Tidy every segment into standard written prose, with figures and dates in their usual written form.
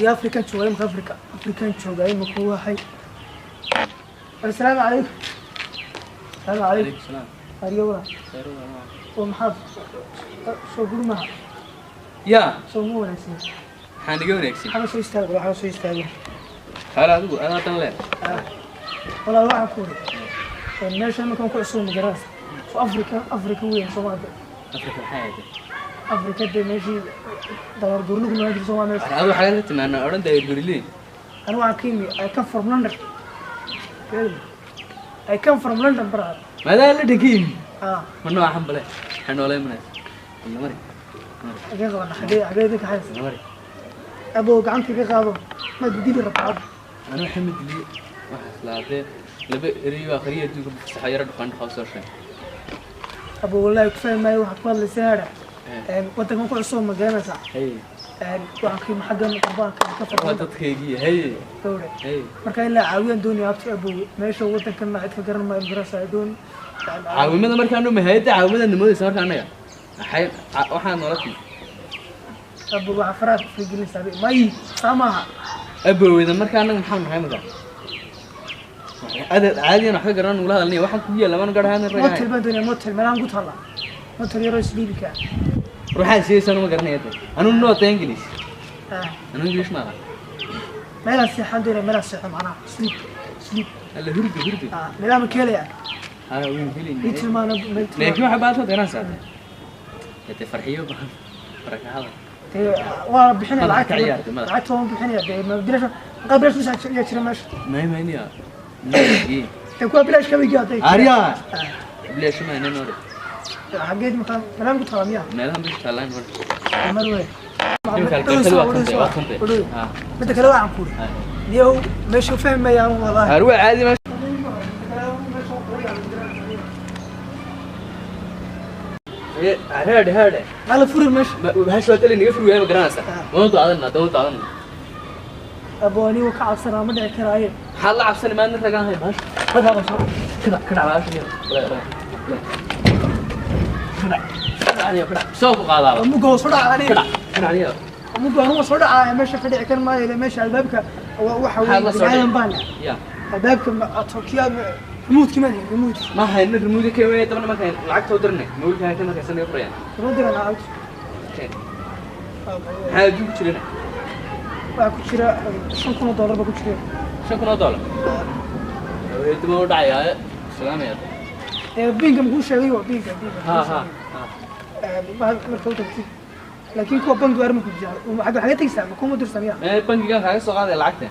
Iyo Afrikan joogaa imika, Afrika, Afrikan joogaa imika. Waxay, assalaamu calaykum, asalaamu calaykum. Ariyo walaal, oo maxaad soo gurmaha? Yaa. Soo ma wanaagsan? Maxaa niga wanaagsan? Waxaa soo istaago, waxaa soo istaago. Xaala adigu adaa dan lee. Walaal, waxaan ku uri meesha iminkan ku cusub, ma garanaysa? So Afrika, Afrika weyn Soomaalida. Afrika maxay ahayd? Afrika dee meeshii dabar gurlugu ma jiro Soomaa meesha. Adigu xagee ka timaana odhan daayir guriliin? Anigu waxaan ka yimi, I come from London. I come from London, brother. Maadaa la dhanka yimi? Ah. Ma noocan bale maxay noola imanaysa? Mari. Xagee qabana? Xagee idinka haysa? Mari. Adoo gacanta iga qaado, ma dili rabtaa? Anu waxaa ma diliye, waxaas laadee laba eriyo akhriya adduunka fasaxa yaro dhaqan dhaqan soo sheeg. Abo, wallahi ku fahmi maayo waxaad ku hadlaysaa. Hadha waddankan ku cusub, ma garanaysaa? Hey. Waxaan ka yimi xaggan qurbaanka ka waa fadhiya. Dadkaygii, hey. Gawre. Hey. Marka ilaa caawiyaan doonaya abti. Abowe, meesha waddankan cid ka garan maayo, ma garanaysaa? Doon. Caawimada markaanu mahayadda caawimada nimoodaysa marka annaga maxay waxaa noola timi? Abo, waxaa faraha faragelinaysaa may saa maaha. Aboweyda, marka annaga maxaa nahay? Marka adeed caadiyan wax ka garan nugula hadalnaya, waxaan kugu yaalla maan garhaan. Motel ragahay. Baan doonaya motel, meelahan ku taalla motel yaroo isliibika. Ruuxaan siiyaysa ma garanaya de, anuu noota English. Ah. Anuu English ma aqaan. Meelaan seexan doonaya, meelaan seexo, macnaha sleep, sleep. Alla, hurdi, hurdi. Ah, meelaha ma keelaya? Ha, wiin helin. Ii tilmaano meel. Laakiin tilmaano. waxa baad soo garanaysaa dee, farxiyo badan barakahada. Dee waa bixinaya. Madaxa ka lacagta. ciyaartay, madaxa. Lacagta waan bixinaya dee, ma bilaash qaab bilaash yaa jira meesha? May mayniya. Dee kuwa bilaash kaba igaa dee. Arya, bilaash ma inaan ore. Xageed markaa meelahan ku taala miyaa? Meelahan bish taalaan war. Mar wey. Dhulka albaabada waa kante, waa kante. Ha. Midda kale waxaan ku uri niyow meesha fahmayaan wallahi. Arwa, caadi ma. Heede, heede. Maxaa la furi meesha? Bahasha waa tali naga furi waaya, ma garanaysaa? Waan daadanaa, waan daadanaa. Abo, anigu ka cabsanaa, ma dhici karaaye. Maxaad la cabsani? Maadna ragaan hay bahasha markaa qabso, kada kada bahasha niyo kada kada niyo kada soo ku qaadaaba. Muga waa soo dhaca aniga. Kada kada niyo. Muga anigu soo dhacaya, meesha ka dhici kar maayo ile meesha albaabka waxa Maxaad weeye la soo bini aadan dhici? Baan ya albaabka Turkiya remote ma lihin remote. Ma hayno remote ka weey dabna markaan lacagta u dirnay mawlka ka markaysan naga furayaan. Kuma diran lacagta. Maxaa adduunku jirana? Waxaa ku jira $5,000 baa ku jira. $5,000 dib u dhacayaa, salaamaya. Ee binka makuu sheegay? Waa binka, binka. Ha ha ha. Marka u tagtid, laakiin kuwa bangi arma ku jira xagga xagee tegaysaa? Ma kuma dirsan ya? Mee, bangigan kaaga soo qaaday lacagta,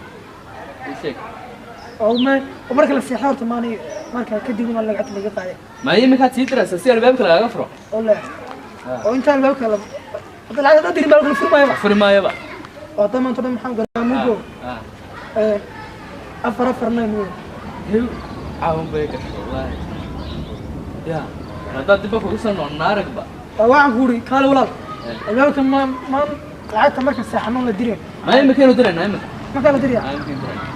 ii sheeg. Oo ma oo marka la seexo horta maanay, marka kadib ma lacagta laga qaaday. Ma iminkaad sii diraysaa si albaabka lagaaga furo? Oo la oo inta albaabka la hadda lacagta dad dirin baa la furi maayo. Furi maayaba. Oo hadda maanta dhan maxaan galaa mugo? 449 wey. Hew, caawin bay gashay wallaahi ya, haddaad dibba kugu soo noqon aragba. Oo waxaan ku uri kaale walaal, albaabka ma lacagta marka seexano la direen. Ma iminkaynu diraynaa iminka? Markaa la diraya. Ma iminkaynu diraynaa.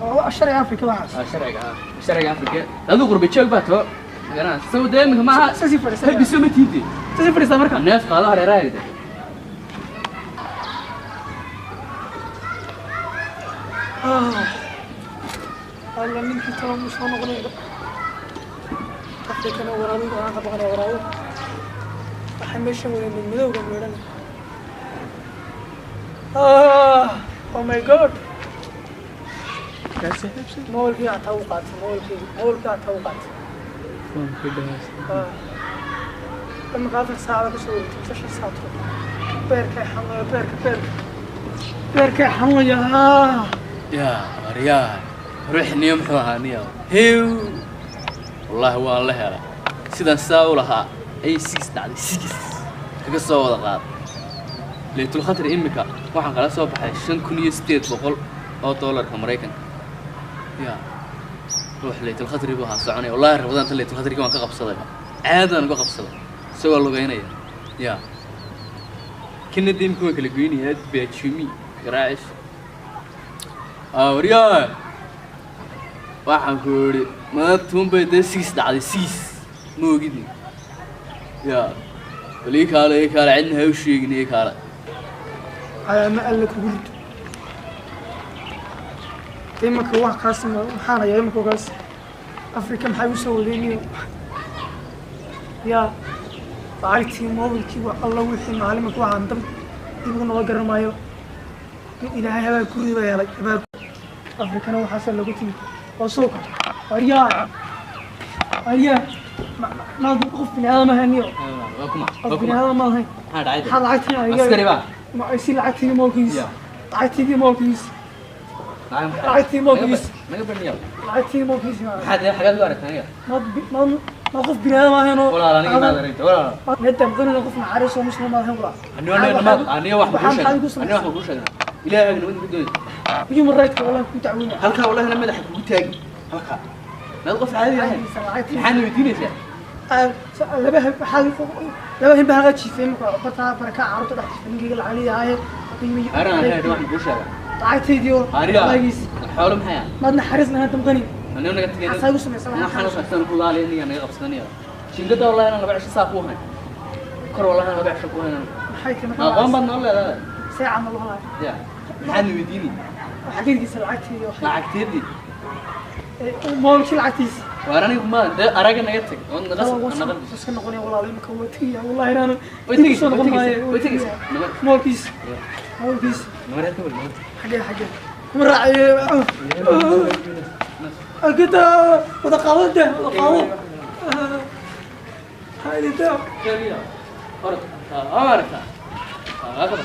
Oo sharci Afrika waxaas. Ah, sharciga, ah, sharciga Afrika. Adigu qurba joog baa too magaranaysa saw dee iminka maaha. Sasii fadhiisa. Habiso ma tiidi. Sasii fadhiisa marka. Neef qaado hareeraha. Alla, ninkii talo mu soo noqonay? Afrikana waraabiga waxaan ka baqanaya waraabo. Waxay meeshan wadeen midmadowga meedhan. Oh my God, mobilkii xataa u qaatay, mobilkii, mobilkii xataa u qaatay. Imika 4 saacada kasoo wareegtay, 5 saac. Beerkay xanuunaya, beerka, beerka, beerkay xanuunaya. Yaa waryaa, ruux niyo muxuu ahaa niyo? Hew, wallaahi waan la helay sidaan saa u lahaa ayay six dhacday, six kaga soo wada qaad laytul khatri. Imika waxaan kala soo baxay 5,800 oo doolarka Maraykanka. Ya ruux laytul khatri buu ahaa soconaya wallaahi. Rabadaanta laytul khatrigi waan ka qabsadayba, caadaan uga qabsaday isagoo lugeynaya. Ya kana dee imika waan kala goynayaa baajumi garaacis. Waryaa, waxaan ku idhi maantuun bay dee six dhacday, six ma ogidin. Ya bal ii kaale, ii kaale, cidna ha u sheegin, ii kaale. Calaamo alle kugu rido. Imanka wax kaas maxaan hayaa imanka kaas Afrika maxay u soo wadeen yaa lacagtii moobilkii wax alla wixii macalimka waxaan dab dib ugu noqon garan maayo. Ilaahay habaa guri baa helay habaa Afrikana waxaasa lagu timi waa suuqa. Aryaa aryaa maad qof bini aadam ahaniyo Waa kuma qof bini aadam ma ahayn. Maxaa dhacay? Maxaad lacagtii Askari baa ma si lacagtii moolkiis lacagtii moolkiis lacagtii moolkiis naga baniyo lacagtii moolkiis. Maxaad xagaad u aragtaa aniga? Maad maad ma qof bini aadam ahayn oo walaal aniga maad aragta walaal. Nada maqanina qof naxariis oo muslim ma ahayn walaal. Aniga aniga wax Waxaan maxaad igu kuu sheegay aniga wax kuu sheegay ilaahay nabad ku dooy human right wallahi ku tacwiina halka wallahi na madaxa kugu taagi halka maad qof caadi ahayn maxaad weydiinaysaa? Laba waxaa laba hin baa laga jiifay marka bartaa baraka carruurta dhex jiifay ninkayga lacag leeyahay. Araan ahayn wax kuu sheegay lacagtaydii oo Ariya lagiis xoolo maxay ah maad naxariis lahayn damqani aniga naga tagay maxaa igu samaysan waxaan saxsan ku laali aniga naga qabsanaya shingada wallahi inaan laba cisho saa ku hayn kor wallahi inaan laba cisho ku hayn. Maxay tahay ma aqoon baad noo leedahay saaca ma lahaa ya maxaad weydiini xaqiiqiisa lacagteedii oo lacagteedii moolkii lacagtiisa waar anigu ma de araga naga tag oo naga naga iska noqonaya walaal imika waa tegaya wallahi inaanan way dib usoo tegaysaa noqon maayo. way tegaysaa nabad moolkiis moolkiis nabad halka wal nabad xagee xagee kuma raacayo agada wada qaado de wada qaado hayda orod ha aragtaa.